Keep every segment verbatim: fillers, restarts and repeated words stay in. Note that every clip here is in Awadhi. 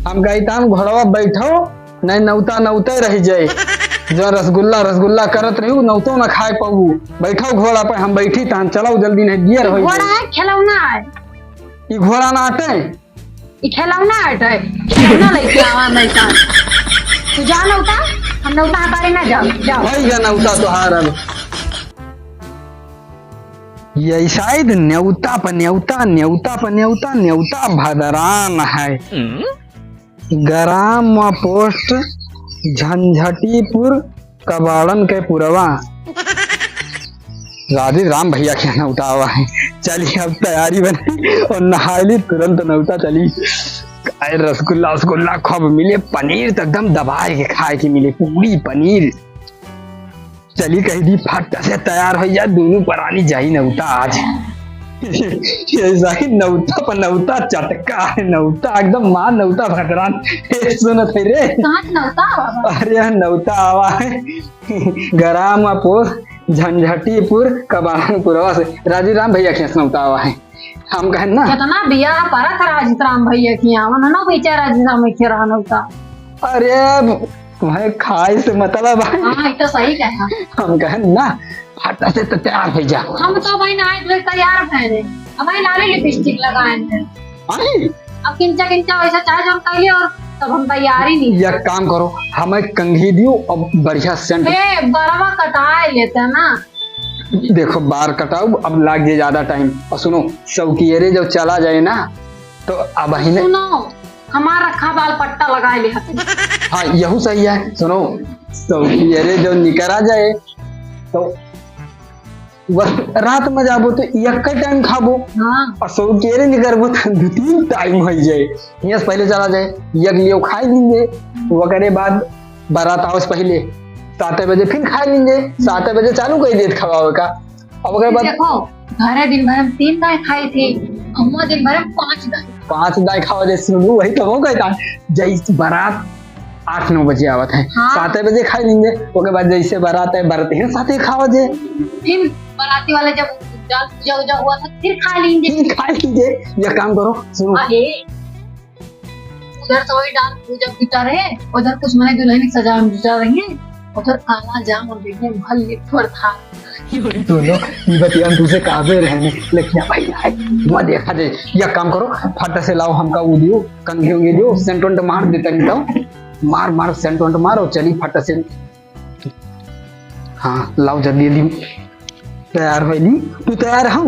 हम कही तान घोड़वा बैठो, नहीं नौता नौते रह जाए। जो रसगुल्ला रसगुल्ला करत रही, नौतो न खाए पाऊ। बैठो घोड़ा पे, हम बैठी तान, चलो जल्दी नहीं दियर हो घोड़ा जाए। है, खिलौना है। ई घोड़ा ना आटे। ई खिलौना आटे। खिलौना लेके आवा नहीं तान। तू जा नौता, हम नौता हकारी ना जाओ, जाओ। भई गया नौता तोहार अब। ये शायद न्योता प न्योता, न्योता प न्योता, न्योता भदरान है। ग्राम व पोस्ट झंझटीपुर कबाड़न के पुरवा। राधे राम भैया के नौता आवा है। चली अब तैयारी बनी और नहाई ली, तुरंत नौता चली। अरे रसगुल्ला, रसगुल्ला खूब मिले, पनीर तो एकदम दबाए के खाए के मिले, पूरी पनीर। चली कही दी फट से तैयार हो जा, दोनों परानी जाई नौता आज। ये जाई नौता पर नौता चटका है, नौता एकदम मार नौता भदरान। ए, सुनत है रे। कहाँ से नौता आवा बा? अरे नौता आवा है ग्राम पोस्ट झंझटीपुर कबाड़नपुरवा से, राजू राम भैया के नौता आवा है। हम कहन ना। कितना बियाह परत राजीत राम भैया की आवन है ना, बेचारा राजीत राम के रहन होता। अरे, तुम्हें खाए से मतलब है। हाँ, ये तो सही कहा। हम कहन ना, फट से तो तैयार हो जा। हम तो भाई नहाए धोए तैयार भए हैं। अब भाई लाली लिपस्टिक लगाए हैं। अरे। अब किंचा किंचा वैसा चाहे जो हम कैले और तब हम तैयार ही नहीं। एक काम करो, हमें कंघी दियो, अब बढ़िया सेंट। ए, बरवा कटाए लेते हैं ना। देखो, बार कटाऊ, अब लाग जाए ज्यादा टाइम। और सुनो, सौकियरे जब चला जाए ना, तो अब ही ने सुनो, हमार रखा बाल पट्टा लगा ले हथिन। हाँ, यहू सही है। सुनो, सौकियरे जब निकरा जाए, तो बस रात में जाबो तो एक टाइम खाबो। हाँ। और सौकियरे निकरबो तो दो तीन टाइम हो जाए। हियां से पहले चला जाए, एक लियो खाई लेंगे, ओकरे बाद बारात आवे से पहले सात बजे फिर खाई लेंगे, सात बजे चालू कर देत खवावे का। अब ओकरे बाद देखो, घरे दिन भर हम तीन दाई खाई थी, अम्मा दिन भर हम पाँच दाई। पाँच दाई खावा दे, सुनू, वही तो हो गए था। जैसे बारात आठ नौ बजे आवत है, हाँ। सात बजे खाई लेंगे, ओकरे बाद जैसे बारात है, बारात ही साथे खावा दे। फिर बाराती वाले जब जाल पूजा उजा हुआ था, फिर खा लेंगे। फिर खा लेंगे। ये काम करो, सुनो। अरे, उधर तो वही डाल पूजा पीटा रहे, उधर कुछ मने दुल्हन की सजावट जुटा रही है, उधर काला जाम और देखिए भल लिखवर था। दोनों ये बतिया हम तुझे काबे रहने, लेकिन भाई आए, मैं देखा दे, या काम करो, फट से लाओ हमका वो दियो, कंघी उंघी दियो, सेंट वेंट मार देता नहीं तो, मार मार सेंट वेंट मार और चली फट से। हाँ, लाओ जल्दी जल्दी तैयार हो ली। तू तैयार हो?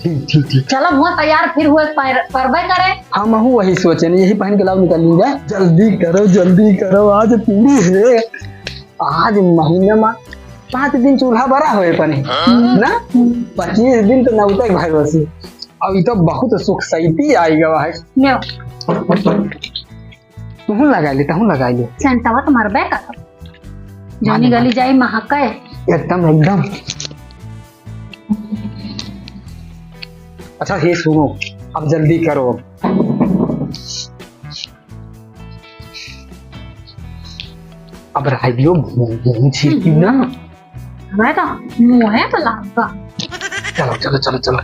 ठीक, ठीक, ठीक। चलो, हुआ तैयार फिर हुए पर-, परबे करे। हम हूँ वही सोचे, यही पहन के लाओ निकल ली जाए। जल्दी करो, जल्दी करो, आज पूरी है। आज महीना में पाँच दिन चूल्हा बरा होए पने, हाँ? ना? पच्चीस दिन तो नौतक भाई बसी। अब ये तो बहुत सुख सैती आई गवा है। ले। तुहूँ लगा ले, तुहूँ लगा ले। सेंटवा तो मरबे करो। जौनी माने गली माने। जाई महके। एकदम, एकदम। अच्छा, ये सुनो, अब जल्दी करो। अब राय दियो, मुंह, मुंह छीटी ना। हमें तो मुंह है तो लाग बा। चलो, चलो, चलो, चलो।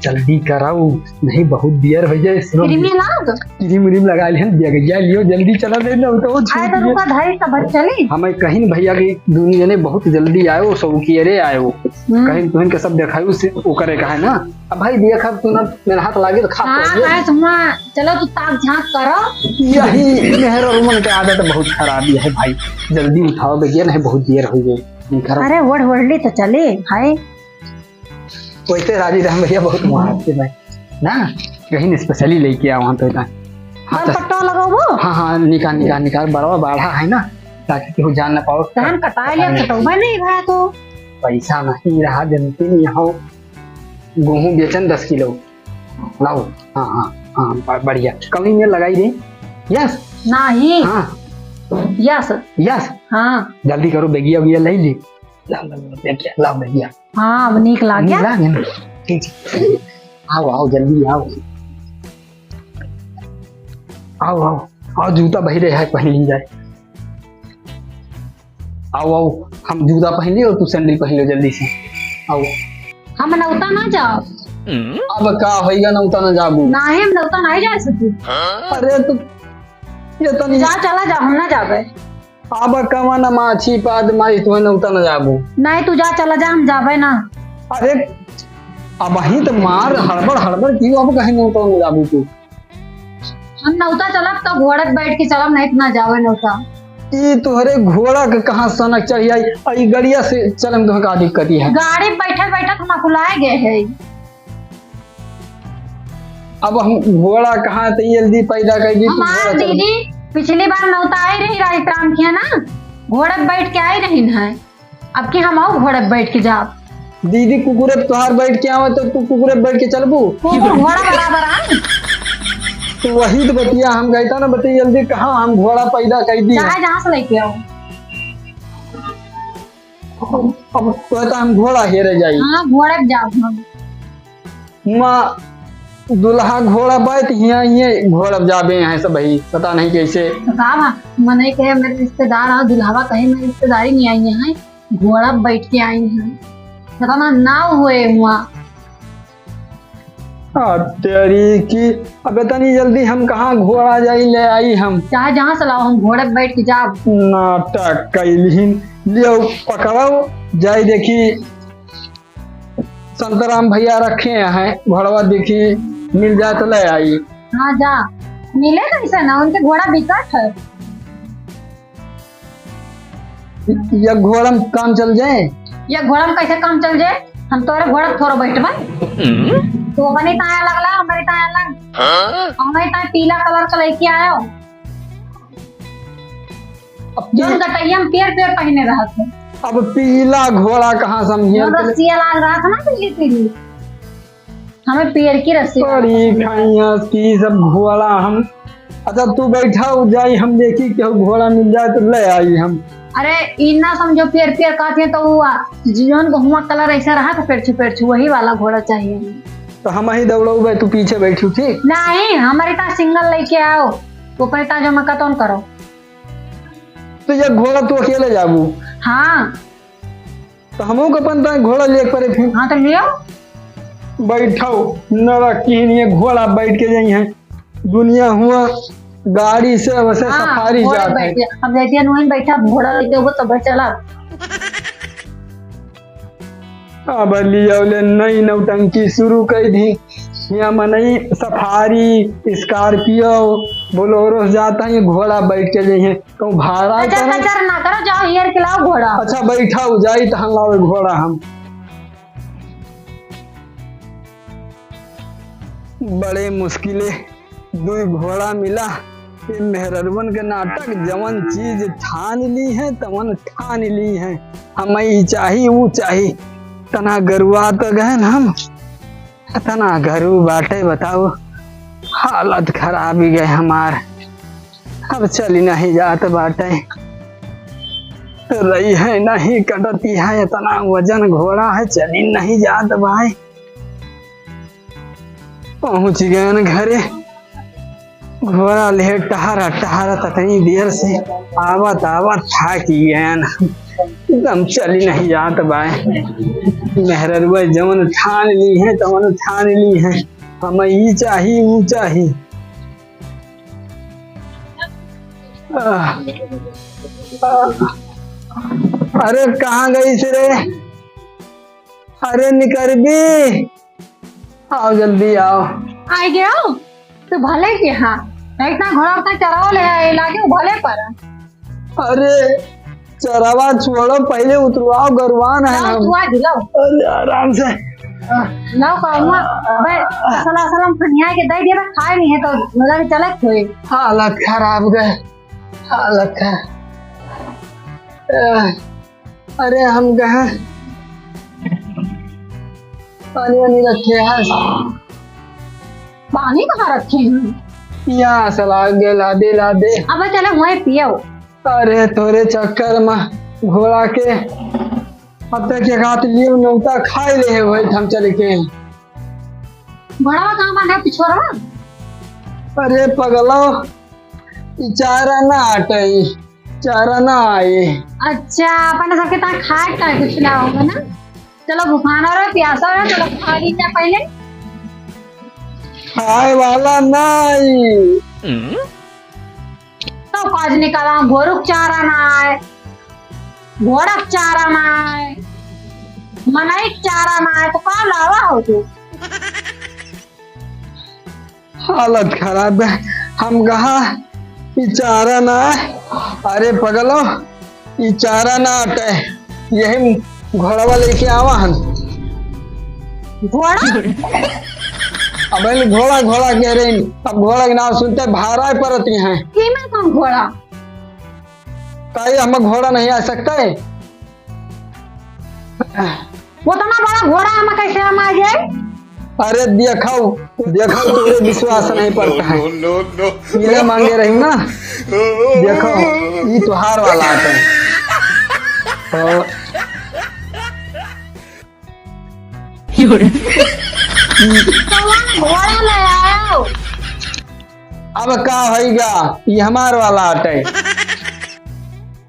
जल्दी कराओ, नहीं बहुत देर हो जाए, सुनो। क्रीम लाग? क्रीम व्रीम लगा लिहन, बेगैया लियो, जल्दी चला दे ना, तो वो आए तो छूट रुका, गया। धाई का बच्चा नहीं। हमें कहीं भैया की दोनों जने बहुत जल्दी आए, वो सौकियरे आए वो। हम्म। कहीं तुहन के सब देखायु से ओकरे का है ना। अब भाई देख, अब तू ना मेरे हाथ लागे तो खा हाँ, पड़िए। काहे तुम ना, चलो तू ताक झांक करो। यही मेहर और मन के आदत बहुत खराबी है भाई, जल्दी उठाओ बेगिया, नहीं बहुत देर हो गई। नहीं करो। अरे ओढ़ ओढ़ ली तो चले भाई। वैसे राजी राम भैया बहुत मुहावरे में ना, कहीं specially लेके आओ वहाँ पे ना। हाँ, बल तो पट्टा लगाओ वो। हाँ, हाँ, निकाल, निकाल, निकाल, बड़वा बाढ़ा है ना, ताकि केहू जान ना पाओ। तहन कटाए लिया, कटौबा नहीं भा तो। पैसा नहीं रहा, जनते नहीं हो। गेहूं बेचन दस किलो। लाओ। हाँ, हाँ, हाँ, ब-, बढ़िया। कमी में लगाई दे। Yes। नहीं। हाँ। Yes। Yes। हाँ। जल्दी करो, बेगिया, बेगिया ले ली। लाओ, लाओ, लाओ, बेगिया, लाओ, बेगिया। हाँ, अब नीक लाग गया। नीक लाग गया ना? ठीक, ठीक। आओ, आओ, जल्दी आओ। आओ, आओ, आओ, जूता बहिरे है, पहन ली जाए। आओ, आओ, हम जूता पहन ली और तू सैंडल पहन लो जल्दी से। आओ। हम नौता ना जाओ। अब का होइगा, नौता ना जाबू? नाही, हम नौता नाही जा सकी। अरे, तो ये तनी जा, चला जा, हम ना जाबे। अब कवन माछी पाद मारी, तुम्हें नौता न जाबू। नहीं, तू जा, चला जा, हम जाबे ना। अरे, अबहीं त मार हड़बड़ हड़बड़ की, अब कहीं नौता न जाबू तू। हम नौता चलब तो घोड़े पे बैठ के चलब, नहीं तो ना जावे नौता। ई तोहरे घोड़ा के कहाँ सनक चढ़ी आई, आ ई गड़िया से चले में तोहका दिक्कत है। गाड़ी पे बैठत बैठत हम अकुलाए गए है। अब हम घोड़ा कहाँ से जल्दी पैदा कर दी, तू हमार घोड़ा चल। दीदी पिछली बार नौता आई रही राजस्थान के ना, घोड़े पे बैठ के आई रही है। अब की हम आओ घोड़े पे बैठ के जाब। दीदी कुकुरे पे तोहार बैठ के आवे तो तू कुकुरे पे बैठ के चलबू? कुकुर घोड़ा बराबर है। तो वही तो बतिया हम गए था ना, बतिया जल्दी कहाँ हम घोड़ा पैदा कर दी। चाहे जहाँ से लेके आओ। अब तो है तो हम घोड़ा हेरे जाई। हाँ, घोड़े पे जाब हम। हुआं दुल्हा घोड़ा बैठ, हियां ये घोड़ा जाबे हैं सब भाई, पता नहीं कैसे। तो का बा, मने के मेरे रिश्तेदार और दुल्हावा कहे मेरे रिश्तेदारी नहीं आई है, घोड़ा बैठ के आई है, पता ना नाव हुए हुआ। आ, तेरी की, अबे तनी जल्दी हम कहाँ घोड़ा जाई ले आई हम। चाहे जहाँ से लाओ, हम घोड़े पे बैठ के जाब। नाटक कैलिहिन, लियो पकड़ो, जाई देखी संतराम भैया रखे हैं, घोड़वा देखी मिल जाए तो ले आई। हाँ जा, मिले कैसे ना, उनके घोड़ा बिकट है। ये घोड़ा में काम चल जाए? ये घोड़ा में कैसे काम चल जाए? हम तोरे घोड़ा पे थोड़ा बैठबे। तू अपनी ताया लगला, हमारी ताया लग। हाँ? हमारी ताया पीला कलर का लेके आयो। अब पी- जौन गटैया में पियर पियर पहिने रहत है। अब पीला घोड़ा कहाँ समझिए? जौन रस्सिया लाग रहत है ना पीली पीली, हमें पियर की रस्सी बड़ी वाला। खैया की सब घोड़ा हम। अच्छा तू बैठा हो जाई, हम देखी केहू घोड़ा मिल जाए तो ले आई हम। अरे ई ना समझो पियर पियर कहती है तो वो आ, जौन गहुआ कलर ऐसा रहा था पेरछू पेरछू वही वाला घोड़ा चाहिए। तो हम ही दौड़ऊ बे, तू पीछे बैठू, ठीक? नहीं, हमारे पास सिंगल लेके आओ, ऊपर इतना जमा कतौन करो। तो ये घोड़ा तू अकेले जाबू? हाँ। तो हमहू के अपन ताई घोड़ा लेके परे फिर। हाँ, तो लियो। बैठो, नरक की ये घोड़ा बैठ के जाई है। दुनिया हुआ गाड़ी से वैसे हाँ, सफारी घोड़ा जात है। बैठ के। अब जैसे अनुइन बैठा घोड़ा लेके वो तो चला। अब लियो ले नई नौटंकी शुरू कर दी। यहाँ मनई सफारी, स्कॉर्पियो, बोलेरो जाता है, ये घोड़ा बैठ के जाई है। कहूँ भाड़ा कचर करो। कचर ना करो, जाओ हेर के लाओ घोड़ा। अच्छा, बैठा हो जाई, तहन लाओ घोड़ा हम। बड़े मुश्किले दुई घोड़ा मिला। ये मेहररुअन के नाटक, जवन चीज ठान ली है, तवन ठान ली है। हमें ई चाही, ऊ चाही। तना गरुआ तो गए न हम। इतना गरू बाटे बताओ, हालत खराब ही गए हमार। अब चली नहीं जात बाटे, रही है नहीं कटती है, इतना वजन घोड़ा है, चली नहीं जात भाई। पहुँच गए न घरे, घोड़ा ले टहरा टहरा ततनी देर से आवत आवत थाकी गए न। एकदम चली नहीं जात बाय। मेहररुआ जवन ठान ली है, तवन ठान ली है। हमें ई चाही, ऊ चाही। आह, आह। अरे कहाँ गई से रे? अरे निकरबी, आओ जल्दी आओ। आई गयो? तू भले के हाँ, इतना घोड़ा उतना चराओ ले आए, लागे वो भले पर। अरे, चरावा छोड़ो, पहले उतरवाओ, गरुआन है लाओ, हम। तू आ, लाओ। अरे, आराम से। लाओ, पाऊंगा। अबे, सला, सला, हम फनिया के दे दिया, खाए नहीं है, तो मेरा भी चलत होए। हालत खराब गए, हालत खराब। अरे, हम कहाँ पानी वानी रखे हैं? पानी कहाँ रखे हैं? यहाँ से ला दे, ला दे, ला दे। अब चले वहीं पियो। अरे, तोरे चक्कर में घोड़ा के अब तक एक हाथ लियो नौता खाए ले है वही हम चले के। घोड़वा कहाँ बांधा पिछोरवा? अरे पगला, ई चारा ना आटे, चारा ना आए। अच्छा, अपन सबके ता खाए का कुछ ना होगा ना? चलो भूखाना रहो, प्यासा रहो, चलो खा ली क्या पहले? खाए वाला ना आई। काज निकाला, गोरु क चारा नाहीं, घोड़ा क चारा नाहीं, मनई क चारा नाहीं, तो का लावा हो तू? हालत खराब है। हम कहा, "ई चारा ना है।" अरे पगलो, ई चारा ना अटे, यही घोड़वा लेके आवा हन। घोड़ा? अब इन घोड़ा, घोड़ा कह रही, अब घोड़ा के नाम सुनते भारा परत हैं। कीमत कौन घोड़ा? काहे हम घोड़ा नहीं आ सकता है? उतना बड़ा घोड़ा हम कैसे हम आ जाए? अरे देखो, देखो, तोरे विश्वास नहीं पड़ता है। No, no, no, no। पीला मांगे रही ना, देखो, ई तुहार वाला आता है। तो कौन घोड़ा ले आयो? अब का होइगा, ई हमार वाला आटे।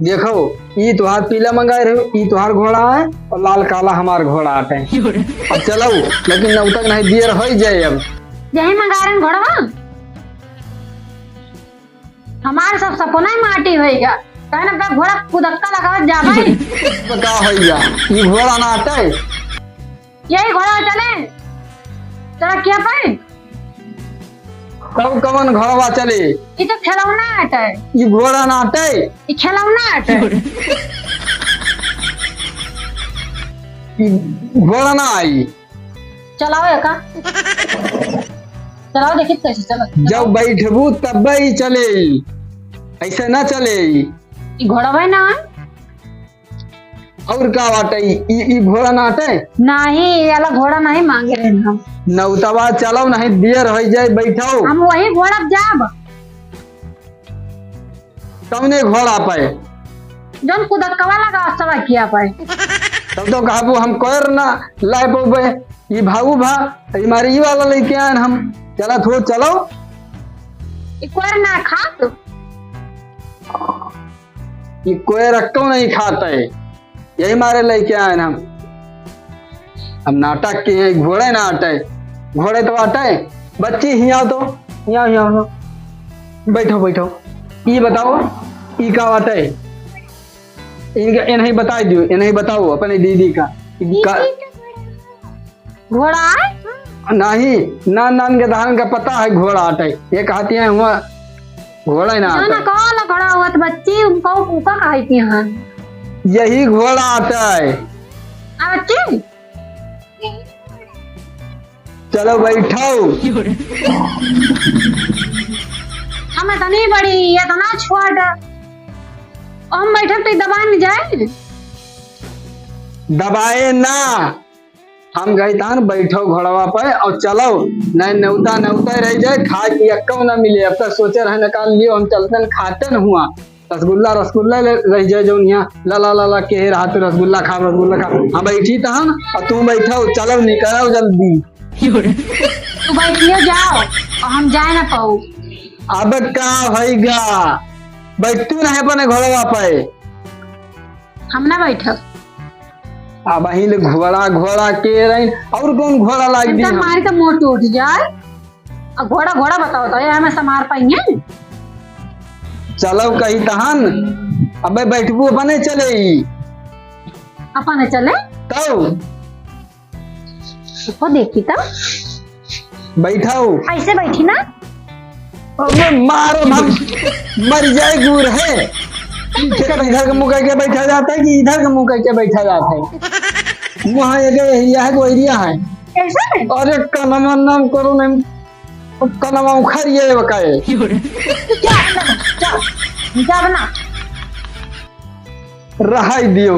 देखो, ई तुहार पीला मंगाए रहे, ई तुहार घोड़ा है और लाल काला हमार घोड़ा आटे। अब चलो, लेकिन नौतक नहीं दियर होई जाए अब। यही मंगा रहे हैं घोड़वा। हमार सब सपना ही माटी होइगा। कहने पे घोड़ा कुदक्का लगावत जा भाई। अब का होइगा, ई घोड़ा ना आटे। यही घोड़ा चले। चला क्या पे? तब कवन घोड़वा चले? ई तो खिलौना आटे। ई घोड़ा ना आटे। ई खिलौना आटे। ई घोड़ा ना आई। चलाओ एका। चलाओ देखी कैसे चलत। जब बैठबू तब ही चले। ऐसे ना चले। ई घोड़वा ना है। और का बाटे? ई, ई, ई घोड़ा ना आटे? नहीं, ये वाला घोड़ा नहीं मांगे रहे हम। नौतवा चलो, नहीं देर हो जाए, बैठो। हम वही घोड़ा पे जाब। कौने घोड़ा पे? जौन कुदक्कवा लगा सवा किया पे। तब तो कहबू हम कोयर ना लाए पौबे। ई भाऊ भा, ई मारे ई वाला लेके आए हम। चला थो, चलो। ई कोयर ना खात। ई कोई रक्कम नहीं खाता है, यही मारे लेके आए ना हम। हम नाटक के हैं, घोड़े ना आटे, घोड़े तो आटे। बच्ची हियाँ तो, हियाँ, हियाँ, हियाँ। बैठो, बैठो। ये बताओ, ई का आटे? इनका, इन्हें बता दियो, इन्हें बताओ अपने दीदी का। ई का घोड़ा है? नहीं, नान नान के धान का पता है घोड़ा आटे। ये कहती है हुआ घोड़ा ही ना ना, ना, आटे। कौन घोड़ा हुआ तो बच्ची, उनको ऊपर कहती हैं। यही घोड़ा आता है। आ बच्ची? चलो बैठो। हम इतनी बड़ी, इतना छोट, हम बैठब तो दबा नहीं जाए। दबाए ना, हम कही तहन बैठो घोड़वा पे और चलो, नहीं नेवता नेवता रह जाए, खाए पिए कम ना मिले। अब तक सोचे रहे निकाल लियो, हम चलते न खाते न हुआ रसगुल्ला, रसगुल्ला ले रह जाए जौन यहाँ ला ला ला ला के रहा तो रसगुल्ला खा, रसगुल्ला खा। हम बैठी तहन और तू बैठो, चलो निकलो जल्दी। तू बैठियो जाओ और हम जाए ना पाऊ। अब का होइगा, बैठतू नहीं अपने घोड़वा पे। हम ना बैठब। अब अही ले घोड़ा, घोड़ा के रही, और कौन घोड़ा लाग दी इनका हम? मार के मुंह टूट जाए। अब घोड़ा, घोड़ा बताओ तो, ये हमें समार पाएंगे? चलो कही तहन, अबे बैठबू अपने चले ही। अपने चले? तब? वो देखी तो। बैठाओ। ऐसे बैठी ना। अबे मारो, हम मर जाए गुर है। इधर के मुंह करके बैठा जाता है कि इधर के मुंह करके बैठा जाता है? वहाँ ये गए, यह है, वो एरिया है। कैसे? अरे कनमा नाम करो नहीं, कनमा उखड़ ये बकाए। जा, जा, जा बना। रहाई दियो।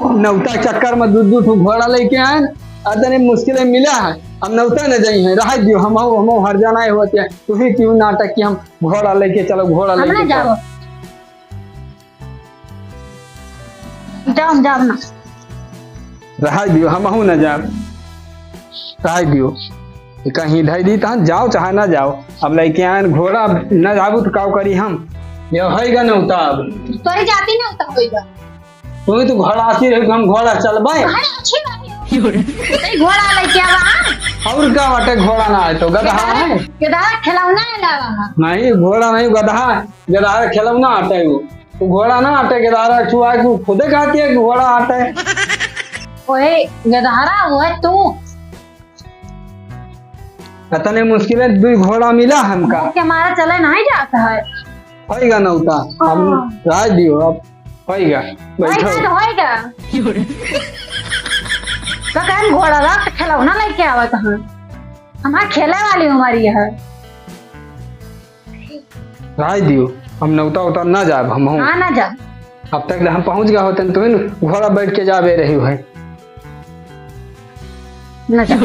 नौता चक्कर में दू दू ठो घोड़ा लेके आए, अतने मुश्किल मिला है। अब नौता न जाई है, रहाई दियो। हम, हम हर जाना है होते हैं, तू ही क्यों नाटक कि हम घोड़ा लेके चलो, घोड़ा हम लेके ना चलो। जाओ। जाओ, जाओ ना। रहाई दियो, हमहू न जाब। रहाई दियो। कहीं धई दी तहन जाओ चाहे ना जाओ। अब लेके आए घोड़ा, न जाबू तो काव करी हम? ये होइगा नौता अब। तोरी जाती नौता होइगा। तू ही तो घोड़ा आती रही, हम घोड़ा चलबे। अरे अच्छी बात है। तई घोड़ा लेके आवा, हाँ? और का बाटे, घोड़ा ना आए तो गदहा है? गदहा खिलौना है लावा है। नहीं, घोड़ा नहीं, गदहा है। गदहा खिलौना आटे वो। वो घोड़ा ना आटे, गदहा चुहा है, वो खुदे कहती है कि घोड़ा आटे। ओए, गदहरा वो है तू। इतने मुश्किल है, दो घोड़ा मिला हमका। के मारा चले नहीं जाता है। होइगा नौता, हम हाँ। राज दियो अब। होइगा, बैठो। होइगा तो होइगा। का कहन घोड़ा रख खिलौना लेके आवत हैं। हमार खेले वाली हमारी है। राय दियो, हम नौता उता ना जाब, हम हूँ। हाँ, ना जा। अब तक ले हम पहुँच गए होते, तुम घोड़ा बैठ के जाबे रही है। ना जा।